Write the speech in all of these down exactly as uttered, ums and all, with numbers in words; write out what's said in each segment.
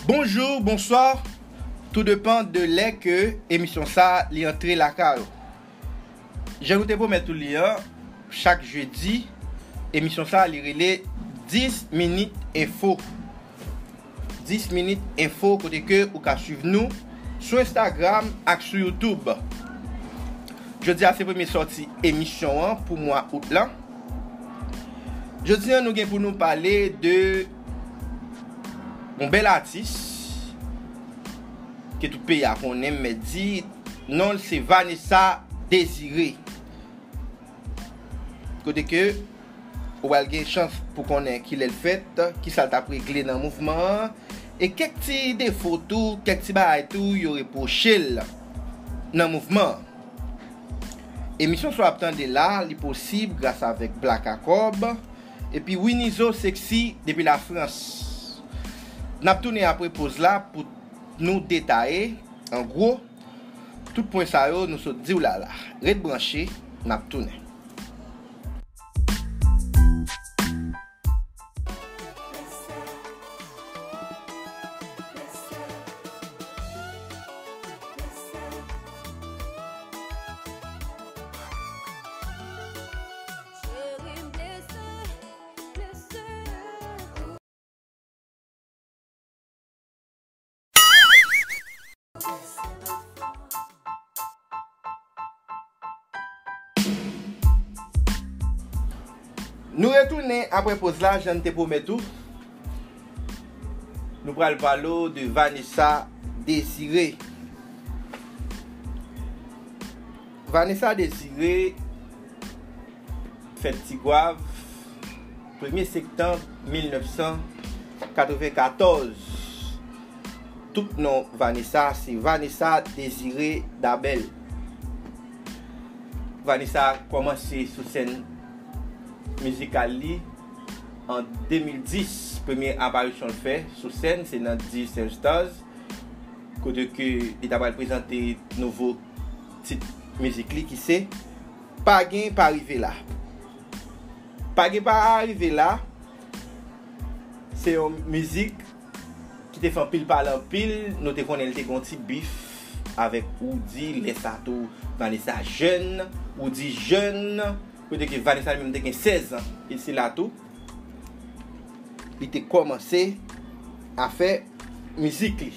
Bonjou, bonswa, tou depan de lè ke emisyon sa li antre lakay ou. Jan nou te pwomèt ou li an, chak jedi, emisyon sa li rele dis minit enfo. Dis minit enfo kote ke ou ka swiv nou sou Instagram ak sou YouTube. Jodi a se premye sòti emisyon an pou mwa out lan. Jodi a nou gen pou nou pale de yon bèl atis ke tout peyi a konnen, m mèt di non l se Vanessa Désiré. Kote ke ou pral gen chans pou konnen kilè l fèt, kisa l t ap regle nan mouvman an, e kèk ti defo tou, kèk ti bagay tou yo repwoche l nan mouvman an. Emisyon sa w ap tande la, li posib gras avèk Blacka Cob epi Winizo Sexy depi Lafrans. N ap tounen apre poz la pou nou detaye, an gwo, tout pwen sa yo nou sot di w la la. Ret branche, n ap tounen. Nou retounen apre poz la, jan n te pwomèt ou. Nou pral pale w de Vanessa Désiré. Vanessa Désiré fèt Tigwav, premye septanm mil nèf san katreven katòz. Tout non Vanessa se Vanessa Désiré Dabel. Vanessa kòmanse sou sèn mizikal li an de mil dis. Premye aparisyon l fè sou sèn se nan Dizz and Stars, kote ke li ta pral prezante nouvo tit mizik li ki se Pa Gen Pa Rive La. Pa Gen Pa Rive La se yon mizik ki te fè anpil pale anpil. Nou te konnen l te gen yon ti bif avèk Roody, lè sa tou Vanessa jèn, Roody jèn, kote ke Vanessa li menm te gen sèz an. E se la tou li te kòmanse a fè mizik li.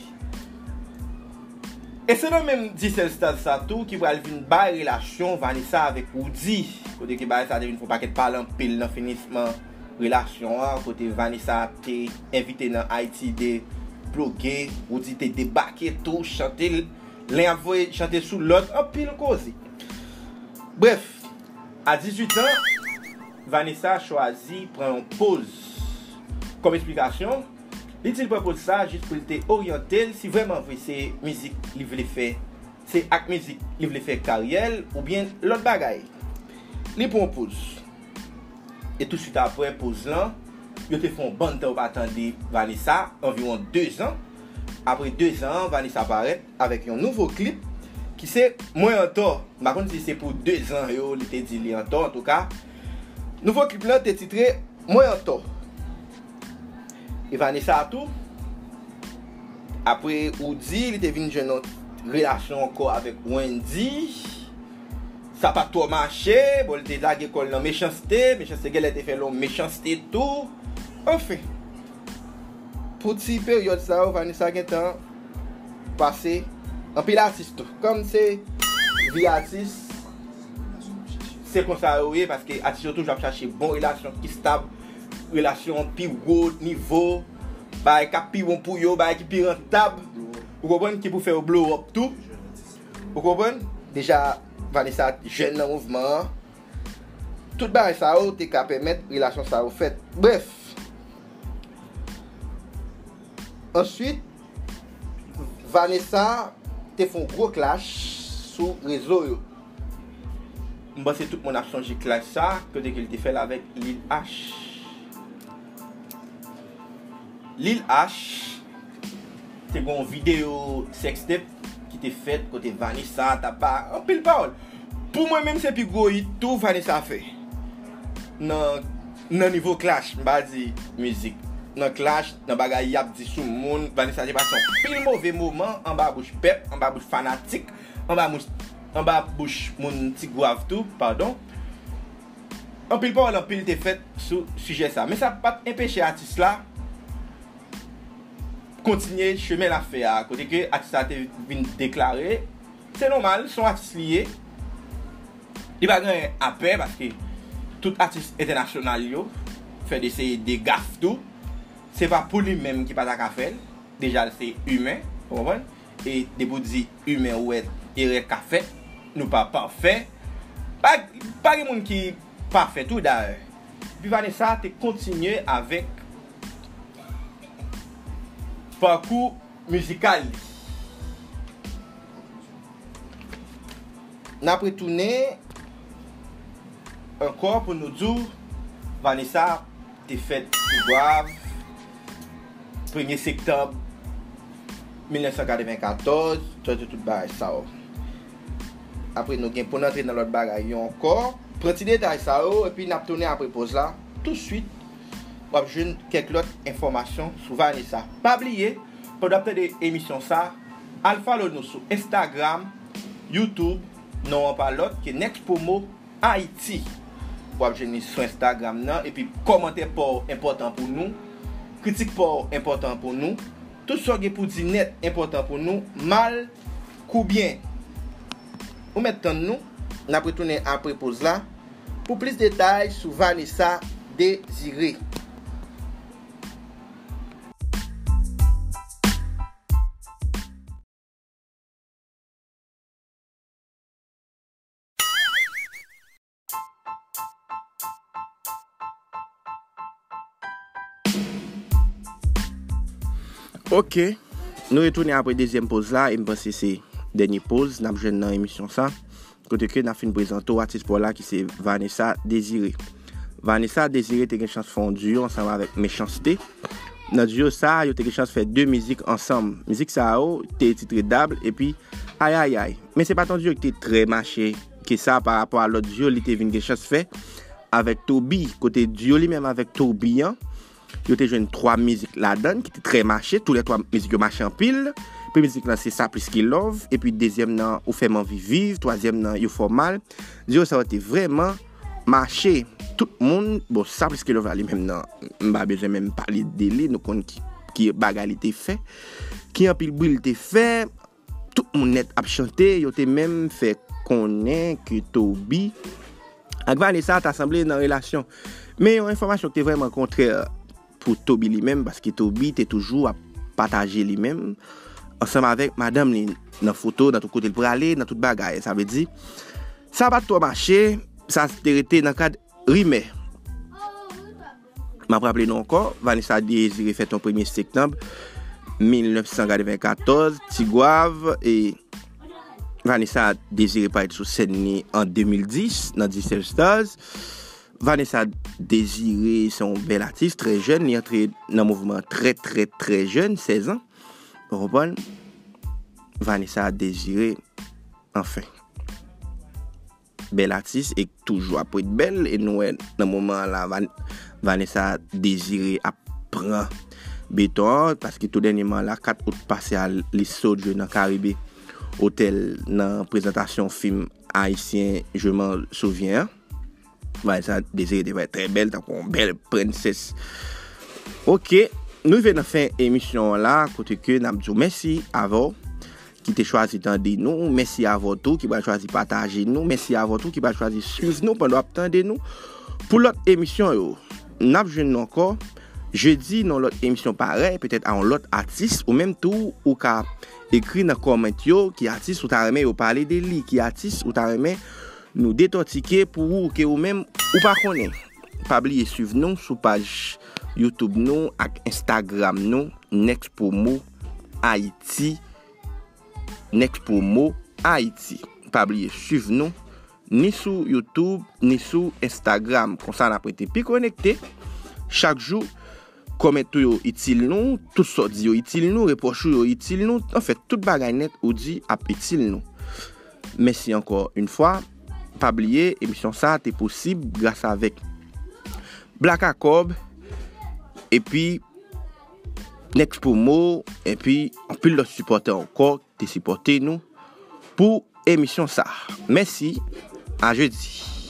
E se nan menm Dizz and Stars sa tou ki pral vin bay relasyon Vanessa avèk Roody, kote ke bagay sa te vin fè yon pakèt pale anpil nan finisman relasyon an, kote Vanessa te envite nan Ayiti de blogè, Roody te debake tou, chante l, len ap voye chante sou lòt, anpil koze. Brèf, a dizuit an, Vanessa chwazi pran yon poz. Kòm eksplikasyon, li di l pran poz sa jis pou l te oryante l si vrèman vre se mizik li vle fè, se ak mizik li vle fè karyè l oubyen lòt bagay. Li pran yon poz. E tousuit apre poz lan, yo te fè yon bann tan yo pa tande Vanessa, anviwon dezan. Apre dezan an, Vanessa parèt avèk yon nouvo klip ki se Mwen Antò. M pa konn si se pou dezan yo li te di li antò, antouka, nouvo klip lan te titre Mwen Antò. E Vanessa tou, apre Roody, li te vin jwenn yon relasyon ankò avèk Wendyy. Sa pa t twò mache, bon, li te lage kò l nan Mechanste, Mechanste genlè te fè l yon mechanste tou. Anfen, pou ti peryòd sa yo, Vanessa gentan pase anpil atis tou. Kòm se vi atis, se konsa yo ye, paske atis yo toujou ap chache bon relasyon ki stab, relasyon pi wo nivo, bagay k ap pi bon pou yo, bagay ki pi rantab, ou konprann, ki pou fè yo blow up tou. Ou konprann? Deja, Vanessa jèn nan mouvman an. Tout bagay sa yo te ka pèmèt relasyon sa yo fèt. Brèf. Answit, Vanessa te fè yon gwo clash sou rezo yo. M panse tout moun ap sonje clash sa, kote ke l te fè l avèk Lil H. Lil H te gen yon videyo sextape ki te fèt kote Vanessa t ap ba anpil pawòl. Pou mwen menm, se pi gwo hit tou Vanessa fè nan, nan nivo clash, m pa di mizik. nan clash, nan bagay y ap di sou moun. Vanessa te pase yon pil move moman anba bouch pèp, anba bouch fanatik, anba bouch, anba bouch moun Ti Gwav tou, padon. Anpil pawòl, anpil te fèt sou sijè sa. Men sa pa t enpeche atis la kontinye chemen l ap fè a, kote ke atis la te vin deklare, se nòmal, se yon atis li ye. Li pa gen a pè paske tout atis entènasyonal yo fè de seri de gaf tou. Se pa pou li menm ki pa ta ka fè l. Deja, l se imen, ou konprann? E depi w di imen, ou wè erè ka fèt. Nou pa pafè. Pa, pa gen moun ki pafè tou, dayè. Epi Vanessa te kontinye avèk pakou mizikal li. N ap retounen ankò pou nou di w Vanessa te fèt Ti Gwav, premye septanm mil nèf san katrevenkatòz, tande tout bagay sa yo. Apre, nou gen pou n antre nan lòt bagay yo ankò. Pran ti detay sa yo, epi n ap tounen apre poz la. Touswit, w ap jwenn kèk lòt enfòmasyon sou Vanessa. Pa bliye, pandan w ap tande emisyon sa, al follow nou sou Instagram, YouTube, non an pa lòt ke Next Promo Haïti. W ap jwenn li sou Instagram nan, epi kòmantè pa w enpòtan pou nou, kritik pa w enpòtan pou nou, tout sa w gen pou di nèt enpòtan pou nou, mal kou byen. Ou mèt tann nou, n ap retounen apre poz la pou plis detay sou Vanessa Désiré. Ok, nou retounen apre dezyèm poz la, e m panse se dènye poz n ap jwenn nan emisyon sa. Kote ke n ap fin prezante w atis pa w la ki se Vanessa Désiré. Vanessa Désiré te gen chans fè yon duo ansanm avèk Mechanste. Nan duo sa, yo te gen chans fè de mizik ansanm. Mizik sa yo te titre Dab epi Ayayay. Men se pa t yon duo ki te trè mache ke sa pa rapò a lòt duo li te vin gen chans fè avèk Toby. Kote duo li menm avèk Toby an, yo te jwenn twa mizik ladan l ki te trè mache, toulètwa mizik yo mache anpil. Premye mizik lan se Sa Plis Ke Love, epi dezyèm nan Ou Fè M Anvi Viv, twazyèm nan Yo Fòmal. Duo sa yo te vrèman mache. Tout moun, bon, Sa Plis Ke Love la li menm nan, m pa bezwen menm pale de li, nou konn ki, ki bagay li te fè, ki anpil bri li te fè. Tout moun nèt ap chante, yo te menm fè konnen ke Toby ak Vanessa ta sanble nan relasyon. Men yon enfòmasyon ki te vrèman kontrè pou Toby li menm, paske Toby te toujou ap pataje li menm ansanm avèk madanm li nan foto, nan tout kote l prale, nan tout bagay. Sa vle di, sa pa t twò mache, sa te rete nan kad rimè. M ap raple nou ankò, Vanessa Désiré fèt yon premye septanm mil nèf san katrevenkatòz, Ti Gwav, e Vanessa Désiré parèt sou sèn li an de mil dis nan Diesel Stars. Vanessa Désiré se yon bèl atis, trè jèn, li antre nan mouvman trè, trè, trè jèn, sèz an. Ou konprann? Vanessa Désiré, anfen. Bèl atis e toujou ap ret bèl, e nou wè nan moman an la, Van-, Vanessa Désiré ap pran beton an, paske tou dènyèman la, kat out pase a, li sot jwe nan Karibe Otèl nan prezantasyon fim ayisyen Je m'en souviens an. Vanessa Désiré te fè trè bèl, tankou yon bèl prensès. Ok, nou rive nan fen emisyon an la, kote ke n ap di w mèsi avè w ki te chwazi tande nou. Mèsi avè w tou ki pral chwazi pataje nou. Mèsi avè w tou ki pral chwazi swiv nou pandan w ap tande nou pou lòt emisyon yo. N ap jwenn nou ankò jedi nan lòt emisyon parèy, petèt a yon lòt atis, ou menm tou, ou ka ekri nan kòmant yo ki atis ou ta renmen yo pale de li, ki atis ou ta renmen nou detòtike pou ou ke ou menm ou pa konnen. Pa bliye swiv nou sou paj YouTube nou ak Instagram nou, Next Promo Haïti, Next Promo Haïti. Pa bliye swiv nou ni sou YouTube, ni sou Instagram. Konsa n ap rete pi konekte chak jou. Kòmantè w yo itil nou, tout sa w di yo itil nou, repwòch ou yo itil nou. Anfèt, tout bagay nèt ou di ap itil nou. Mèsi ankò yon fwa. Pa bliye, emisyon sa a te posib gras avèk Black Accord epi Next Promo, epi anpil lòt sipòtè ankò ki te sipòte nou pou emisyon sa. Mèsi, a jedi.